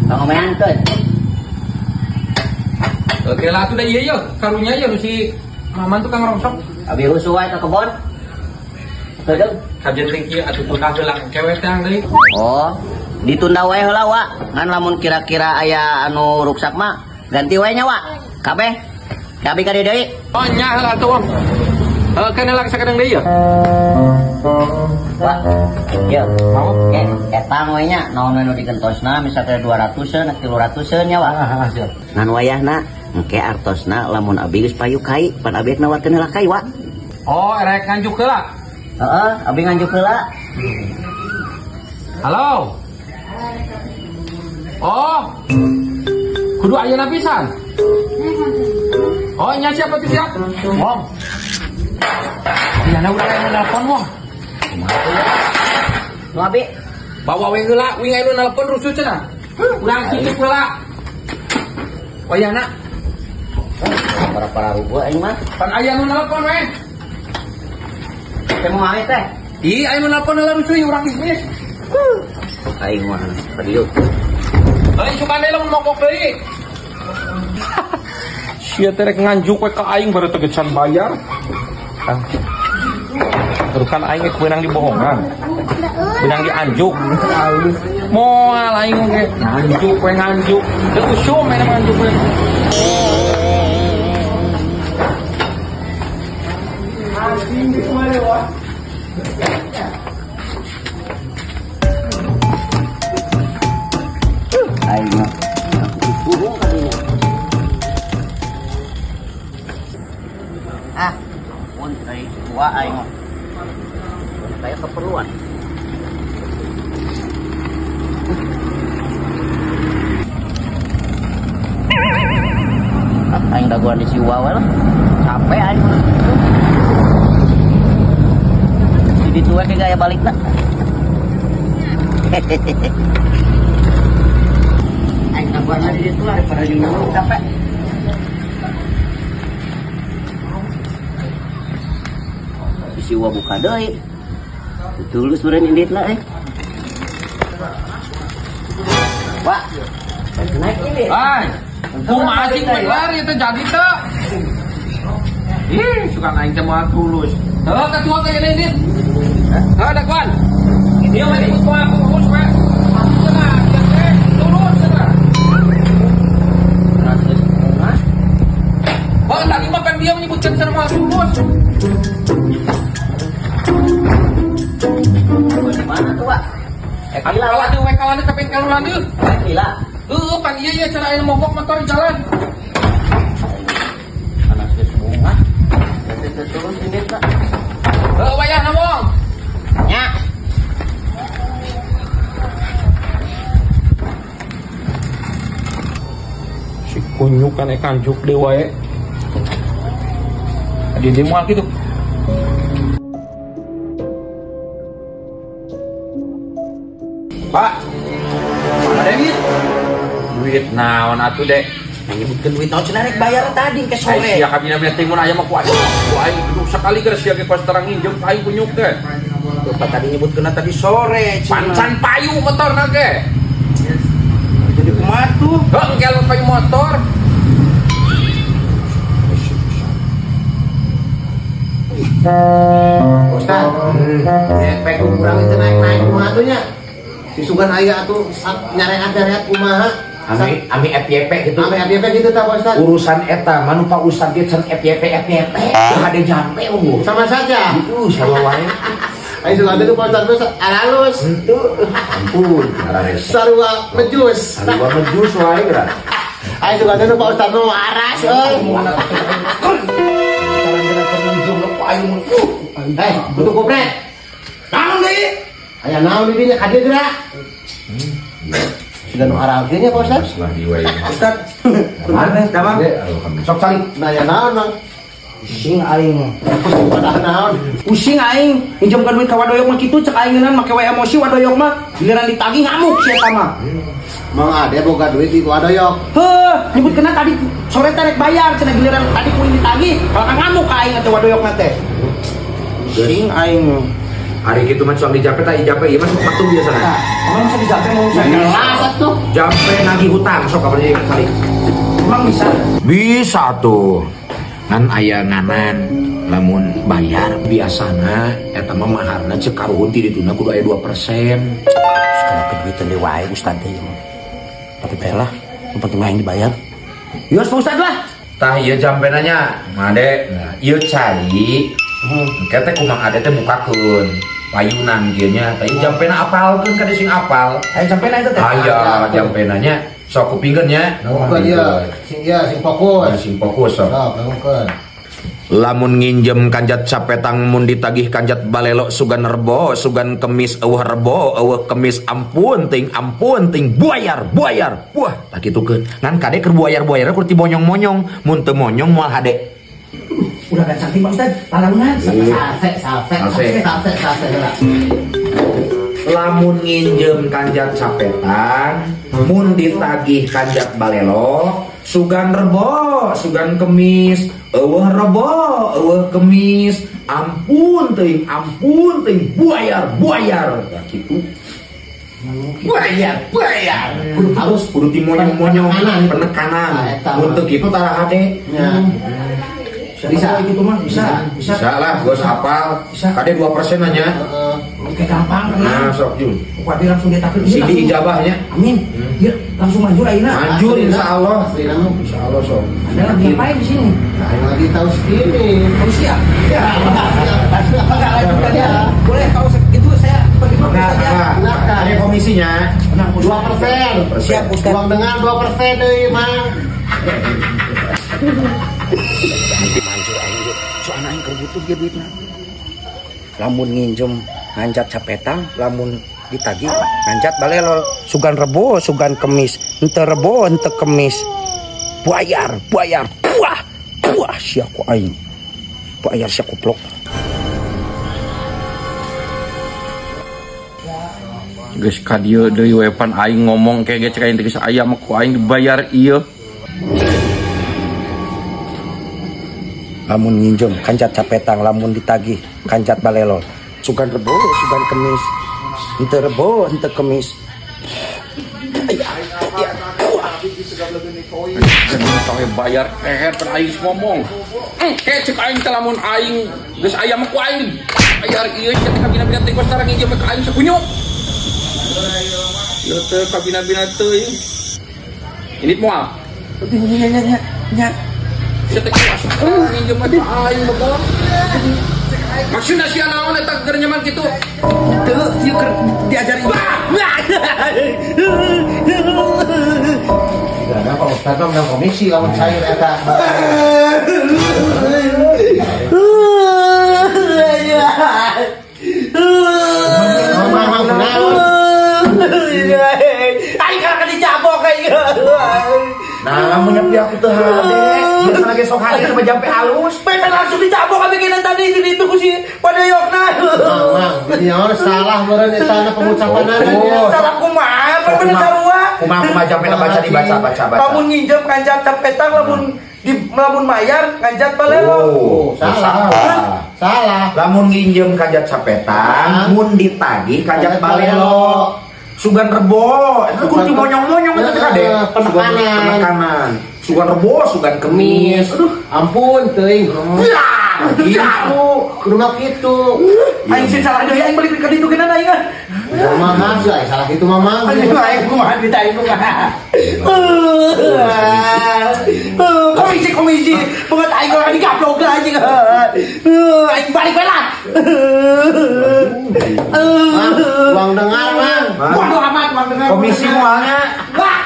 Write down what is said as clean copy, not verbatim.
Pangomeankeun. Oke lah atuh da ieu yeuh, karunya yeuh nu si Maman tukang rongsok. Abi rusuh wae ka kebon. Kedeung. Kajen teh kieu atuh tunda heula kewe teh deui. Oh, ditunda wae heula wa. Ngan lamun kira-kira aya anu ruksak mah ganti wae nya wa. Kabeh. Kabeh ka dieu deui. Oh nya heula atuh. Heuh kana lak sakedeung deui yeuh. Wah, yeuh. Oke, etang we nya naon we nu digentosna misalkan 200-eun, 300-eun nya wa. Heeh, siap. Ngan wayahna engke artosna lamun abi geus payu kai, pan abi nawarkeun heula kai wa. Oh, erek nganjuk heula. Heeh, abi nganjuk heula. Halo. Oh. Kudu ayeuna pisan. Oh, nya siapa tuh siap? Wong. Iyana urang aya nelpon wong. Nu abi bawa we heula, wing aya nu nelpon rusuh cenah. Urang tutup heula. Wayahna para-para rubuh aing mah. Pan aya nu nelpon we. Teh mau teh. Ih, aya nu nelpon heula rusuh urang bisnis. Aing mah serius. Heuh, suka deui lamun mogok deui. Sia teh rek nganjuk we ka aing baru teh can bayar. Ah. Terusan aing geus beunang dibohongan. Beunang dianjuk. Moal aing oge nganjuk we nganjuk. Teu usum we nganjuk we. Aing mah dikurung kadinya. Ah, pun teh tua aing mah. Kayak keperluan. Ah, aing dagoan di siwa we lah. Capek aing. Si ditu we gaya balikna. Aing dagoan di ditu daripada nyuruh capek. Di siwa buka deui. Tulus meureun inditna eh. Wah. Naik ini. Hai. Kumaha sih bener itu jadi teu. Ih, suka aing teh moal tulus. Heuh ketua teh ini indit. Heuh dagoan. Dia mah ikut moal tulus we. Cenah, teh tulus cenah. Bang, tadi mah kan dia menyebutkan cenah moal tulus. Mana tuh, Pak? Atuh kalah deui we kalah deui tapi kalulan deui. Gila. Heuh, pan ieu ieu cenah aya mogok motor di jalan. Anak geus bunga. Teu terus inditna. Heuh, wayahna wong. Nya. Si kunyuk kan kanjuk deui wae. Adi deui moal kitu. Pak, mana duit? Duit naon atuh dek? Nyebutkeun duit naon cenah rek bayar tadi ke sore. Ai sia kabina bina teh mun aya mah ku aing. Ku aing duduk sekali geus sia ge pas terang nginjem ka aing kunyuk teh. Bapak tadi nyebutkeun tadi sore cenah. Pancan payu motorna ge. Jadi kumaha tuh? Heuh, engke lu payu motor. Ustaz, efek kurang itu naik-naik kumaha tuh nya? Disugan aya atuh nyareat-nyareat kumaha? Ami FYP gitu. Ami FYP gitu tah Pak Ustaz. Urusan eta mah nu Pak Ustaz ge can FYP FYP. Hade jampe unggul. Sama saja. Itu sarua wae. Ayo sugan teh Pak Ustaz geus aralus. Henteu. Ampun, ararese. Sarua mejus. Sarua mejus wae geura. Ayo sugan teh Pak Ustaz mah waras euy. Eh, butuh kopret. Naon deui? Aya naon di dinya ka dieu geura? Sudah nu aralkeun nya Pak Ustaz. Lah di wae. Ustaz. Mana damang? Alhamdulillah. Sok calik. Nah, ya naon, Mang? Pusing aing. Pada naon? Pusing aing. Minjemkeun duit ka wadoyok mah kitu cek aing ngeunan make wae emosi wadoyok mah. Giliran ditagih ngamuk si eta mah. Mang ade boga duit di wadoyok. Heuh, nyebutkeunna tadi sore teh rek bayar cenah giliran tadi kuring ditagih, kalah ngamuk ka aing teh wadoyok mah teh. Pusing aing. Hari kitu mah cuang dijampe tah ijampe ieu mah sok metu biasana. Emang bisa dijampe mau saya Jelas atuh. Jampe nagih hutang sok kapan ieu salik. Emang bisa? Bisa tuh. Ngan aya nganan lamun bayar biasana eta mah maharna ceuk karuhun ti dituna kudu aya 2%. Sekali keduitan deui wae Ustad teh ieu mah. Tapi bae lah, nu penting mah yang dibayar. Yos Pak Ustad lah. Tah ieu jampena nya, Made. Nah, ieu cai. Engke teh kumang ade teh bukakeun payunan kieu nya. Tah ieu jampena apalkeun ka sing apal. Aya jampena eta teh. Aya jampena nya. Sok kupingkeun nya. Bukan ieu, sing fokus. Sing fokus sok. Sok, dangukeun. Lamun nginjem kanjat capetang mun ditagih kanjat balelo sugan rebo sugan kemis eueuh rebo eueuh kemis ampun ting buayar buayar buah tah kitukeun ngan kade keur buayar-buayar kudu ti monyong-monyong mun teu monyong moal hade. Udah gancang ti Pak Ustad lalaunan salse salse heula. Lamun nginjem kanjat capetang mun ditagih kanjat balelo sugan rebo sugan kemis eueuh rebo eueuh kemis ampun teuing buayar buayar tah kitu. Buayar buayar kudu harus kudu ti monyong-monyong penekanan mun teu kitu tara hade. Bisa gitu mah bisa lah gua hafal kade 2% nya. Oke gampang nah sok jun ku abi langsung ditakeun sidi ijabahnya amin. Ya langsung manjur ayeuna manjur insyaallah insyaallah sok. Ada lagi ngapain di sini? Lagi tahu segini tahu siap ya enggak lanjutkan ya boleh kalau itu saya pergi Pak Ustad ya. Ada komisinya 2%. Siap Ustad. Uang dengar 2% deui Mang. Nanti manjur aing soalna aing keur butuh ieu duitna. Lamun nginjem nganjat capetang, lamun ditagih nganjat balelol, sugan rebo, sugan kemis, henteu rebo, henteu kemis. Bayar, bayar, buah, buah sia ku aing. Bayar sia kuplok. Geus ka dieu deui we pan aing ngomong kayak ge cek aing teh geus aya mah ku aing dibayar ieu. Lamun nginjem kanjat capetang, lamun ditagih kanjat balelol, sugan rebo sugan kemis, henteu rebo henteu kemis. Sampai bayar pan aing ngomong. Kayak cek aing teh lamun aing geus aya mah ku aing bayar ieu cek kabina-bina teh geus tarang nginjem ka aing sakunyuk. Ieu teh kabina-bina teuing. Ini moal. Nya nya. Maksudna sia naon eta keur nyaman kitu? Teu, ieu keur diajari. Ada Pak Ustad mah menang komisi lamun cair eta. Aing kana dicabok aing. Nah, lamun nyepi aku teu hade. Biasana ge sok hade mah jampe halus. Pepe langsung dicabok abi kinan tadi di ditu ku si Padoyokna. Mang, jadi naon salah meureun eta na pengucapanana nya. Salah kumaha bener sarua. Kumaha kumaha jampe baca dibaca baca baca. Lamun nginjem kanjat capetang lamun di lamun mayar kanjat balelo. Oh, salah. Salah. Lamun nginjem kanjat capetang, mun ditagih kanjat balelo. Sugan rebo, itu kudu monyong-monyong itu kade. Penekanan. Sugan rebo, sugan kemis. Aduh, ampun teuing. Gitu, kudu mah kitu. Aing sih salah deui aing balik ka ditu geuna aing ah. Kumaha sih aing salah kitu mah mang. Aing kumaha duit aing kumaha. Komisi komisi, banget aing kalau digaplok lah anjing. Aing balik we lah. Uang dengar, Mang. Waduh amat uang dengar. Komisi moalnya. Wah.